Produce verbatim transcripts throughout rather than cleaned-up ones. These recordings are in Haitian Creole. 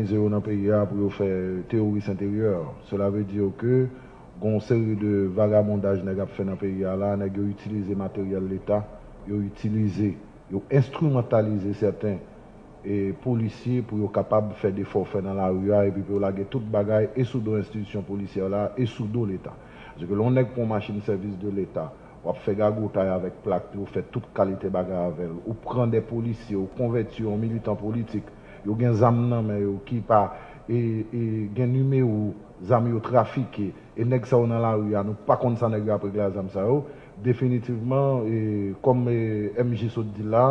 Yo nan peyi a pou yo fè teworis enteryè. Sela vle di ke gon seri de vagabondaj nèg ap fè nan peyi a la, nèg yo itilize materyèl leta, yo itilize, yo enstrimantalize sèten e polisye pou yo kapab fè de fòfè nan lari a, epi pou yo lage tout bagay e sou do enstitisyon polisyè la e sou do leta. Paske lè yon nèg pran yon machin sèvis de leta, w ap fè gagotay avèk plak li, ou fè tout kalite bagay avè l, ou pran de polisye, ou konvèti yo an militan politik, yo gen zam nan men yo ki pa e, e, gen nimewo zam yo trafike, e nèg sa yo nan lari a, nou pa konn sa nèg yo ap regle a zam sa yo, definitivman, e, kòm e, M J sot di la,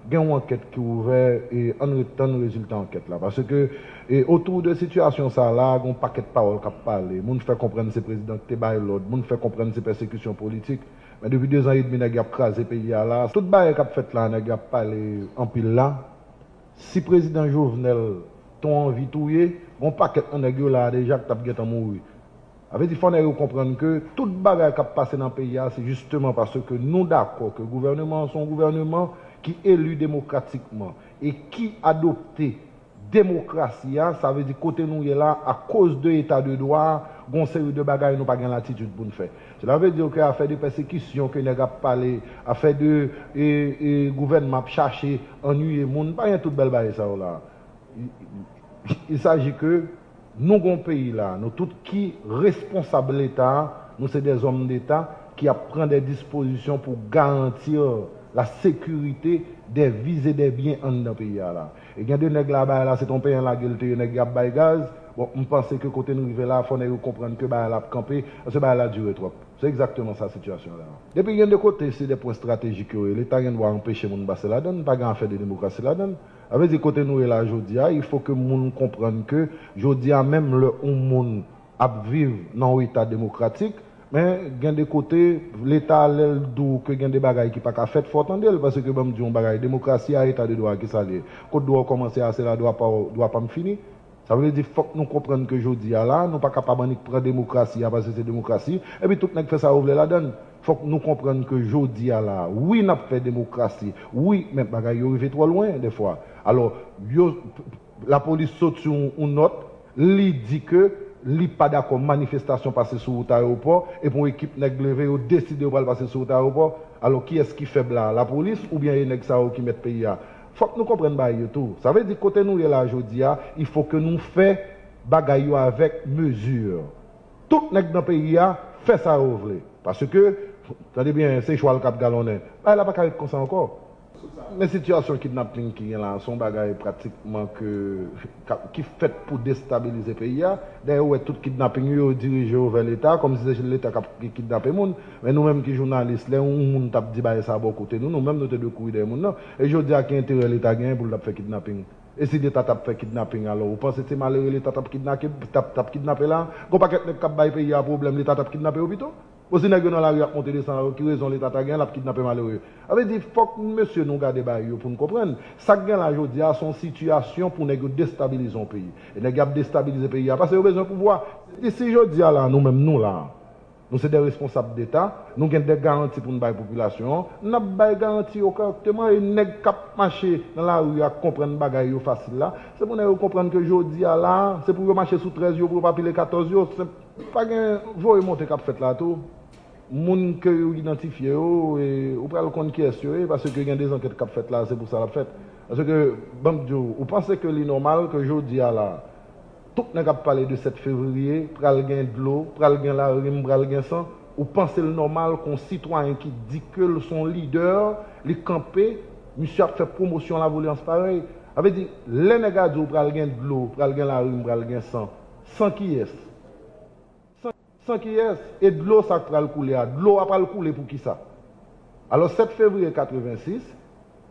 gen yon ankèt ki ouvè, e ann ret tann rezilta ankèt la. Paske, e, otou de sitiyasyon sa la, gen yon pakèt pawòl k ap pale. Moun fè konprann se prezidan ki te bay lòd, moun fè konprann se pèsekisyon politik. Men depi dezan edmi nèg y ap kraze peyi a la, tout bagay k ap fèt la, nèg y ap pale anpil la. Si prezidan Jovenel te anvi touye, gen yon pakèt nan nèg yo la a deja ki t ap gentan mouri. Sa vle di fò nèg yo konprann ke tout bagay k ap pase nan peyi a, se jisteman paske nou dakò ke gouvèneman an se yon gouvèneman ki eli demokratikman e ki adopte demokrasi a, sa vle di kote nou ye la, akoz de eta de dwa a, gen yon seri de bagay nou pa gen latitid pou n fè. Sela vle di ke afè de pèsekisyon ke nèg ap pale, afè de e, e, gouvènman ap chache annuiye moun, pa gen tout bèl bagay sa yo la. Il s'agit que nou gon peyi la, nou tout ki responsab Leta a, nou se des hommes d'État ki ap pran de dispozisyon pou garantir la sécurité des vies et des biens anndan peyi a la. E gen de nèg la, bagay la se t on penyen lage l te ye, nèg y ap bay gaz. Bon, m panse ke kote n rive la, fò nèg yo konprann ke bagay la ap kanpe, paske bagay la dire twòp. Se egzakteman sa sitiyasyon la. Depi gen de kote, se de pwen estratejik yo ye. Leta gen dwa anpeche moun pase ladan l, pa gen afè de demokrasi ladan l. Sa vle di kote nou ye la jodi a, il faut que moun konprann ke jodi a menm lè yon moun ap viv nan yon eta demokratik, men gen de kote, Leta lè l di w ke gen de bagay ki pa ka fèt, fò w tande l, paske ban m di w yon bagay, demokrasi a, eta de dwa a, kisa l ye? Kot dwa w kòmanse a, se la dwa pa w, dwa pa m fini. Sa vle di fòk nou konprann ke jodi a la, nou pa kapab annik pran demokrasi a paske se demokrasi, epi tout nèg fè sa yo vle ladan l. Fòk nou konprann ke jodi a la, wi, n ap fè demokrasi, wi, men bagay yo rive twò lwen dèfwa. Alò, yo, lapolis sot sou yon nòt, li di ke li pa dakò manifestasyon pase sou wout ayewopò, epi yon ekip nèg leve, yo deside yo pral pase sou wout ayewopò. Alò, kiyès ki fèb la? Lapolis oubyen e nèg sa yo ki mèt peyi a? Fòk nou konprann bagay yo tou. Sa vle di kote nou ye la jodi a, il faut que nou fè bagay yo avèk mezi. Tout nèg nan peyi a fè sa yo vle. Paske, tande byen, se chwal k ap galonnen. Bagay la pa ka ret konsa ankò. Men sitiyasyon kidnaping ki gen la, se yon bagay pratikman ke, ka- ki fèt pou destabilize peyi a. Dayè, ou wè tout kidnaping yo, yo dirije yo vè Leta, kòmsi se Leta k ap ki- kidnape moun. Men nou menm ki jounalis, lè yon moun t ap di bagay sa bò kote nou, nou menm nou te dwe kouri dèyè moun nan. E jodi a, ki enterè Leta genyen pou l t ap fè kidnaping? E si Leta t ap fè kidnaping alò, ou panse se malere Leta t ap kidnape, t ap, t ap kidnape la? Gon pakèt nèg k ap bay peyi a pwoblèm, Leta t ap kidnape yo pito? Bon, si nèg yo nan lari ap monte desann, alò ki rezon Leta ta gen, l ap kidnape malere? Sa vle di, fòk mesye nou gade bagay yo pou n konprann. Sa k gen la jodi a, se yon sitiyasyon pou nèg yo destabilize yon peyi. E nèg y ap destabilize peyi a, paske yo bezwen pouvwa. E si jodi a la, nou menm nou la, nou se de responsab deta, nou gen de garanti pou n bay popilasyon an, n ap bay garanti yo kòrèkteman, e nèg k ap mache nan lari a k konprann bagay yo fasil la, se pou nèg yo konprann ke jodi a la, se pou yo mache sou trèz yo, pou yo pa pile katòz yo, se pa gen voye monte k ap fèt la tou. Moun ke yo idantifye yo, e, ou pral konn kiyès yo ye, paske gen de zankèt k ap fèt la, se pou sa l ap fèt. Paske, ban m di w, ou panse ke li nòmal ke jodi a la, tout nèg ap pale de sèt fevriye, pral gen dlo, pral gen larim, pral gen san, ou panse l nòmal ke yon sitwayen ki di ke l se yon lidè, li kanpe, misye ap fè pwomosyon lavolyans parèy? Sa vle di, lè nèg a di w pral gen dlo, pral gen larim, pral gen san, san kiyès? San kiyès? E dlo sa k pral koule a, dlo a pral koule poukisa? Alò, sèt fevriye katrevensis,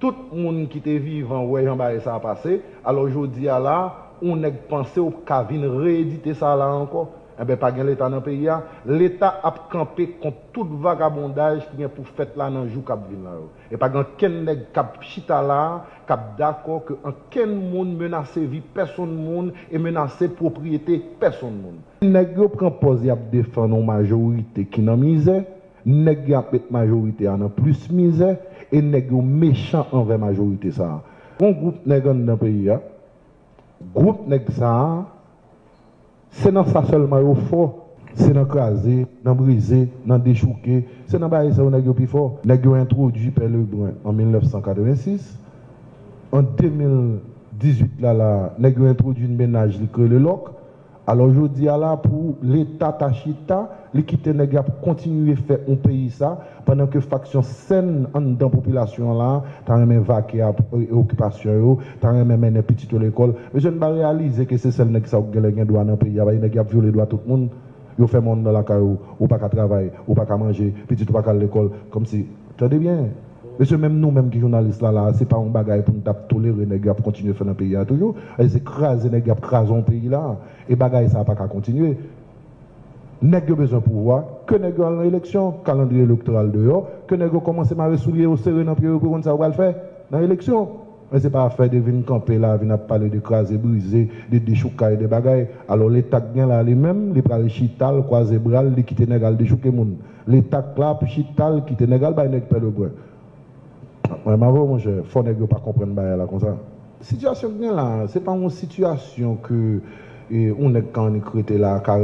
tout moun ki te vivan wè jan bagay sa a pase. Alò, jodi a la, yon nèg panse w ka vin reyedite sa la ankò? Enben, pa gen Leta nan peyi a. Leta ap kanpe kont tout vagabondaj ki gen pou fèt la nan jou k ap vin la yo. E pa gen ankenn nèg k ap chita la a k ap dakò ke ankenn moun menase vi pèsonn moun e menase pwopriyete pèsonn moun. Nèg yo pran pòz y ap defann yon majorite ki nan mizè, nèg y ap met majorite a nan plis mizè, e nèg yo mechan anvè majorite sa a. Gon gwoup nèg anndan peyi a, Gwoup nèg sa a, se nan sa sèlman yo fò. Se nan kraze, nan brize, nan dechouke. Se nan bagay sa yo nèg yo pi fò. Nèg yo entwodui Pè Lebrun an mil nèf san katrevensis. An de mil dizuit la la, nèg yo entwodui yon mennaj li k rele Lòk. Alò jodi a la, pou Leta ta chita, li kite nèg y ap kontinye fè yon peyi sa, pandan ke faksyon sèn anndan popilasyon an la ta renmen vake ap e okipasyon yo, ta renmen mennen pitit yo lekòl. Mesye, n pa reyalize ke se sèl nèg sa yo k genlè gen dwa nan peyi a, paske nèg y ap vyole dwa tout moun, yo fèmen w anndan lakay ou, ou pa ka travay, ou pa ka manje, pitit ou pa ka al lekòl, kòmsi, tande byen. Mesye, menm nou menm ki jounalis la la, se pa yon bagay pou n t ap tolere nèg yo ap kontinye fè nan peyi a toujou. E se kraze nèg yo ap kraze yon peyi la, e bagay sa pa ka kontinye. Nèg yo bezwen pouvwa, ke nèg yo al nan eleksyon, kalandriye elektoral deyò, ke nèg yo kòmanse mare soulye yo sere nan pye yo pou yo konn sa yo pral fè nan eleksyon. Men se pa afè de vin kanpe la, vin ap pale de kraze, brize, de dechoukay, de bagay. Alò, Leta k gen la li menm, li pral chita l, kwaze bra l, li kite nèg al dechouke moun. Leta k la ap chita l, kite nèg al bay nèg Pè Lebrun. Mwen, m avè w, monchè, fò nèg yo pa konprann bagay la konsa. Sitiyasyon k gen la, se pa yon sitiyasyon ke e, yon nèg ka annik rete la, ka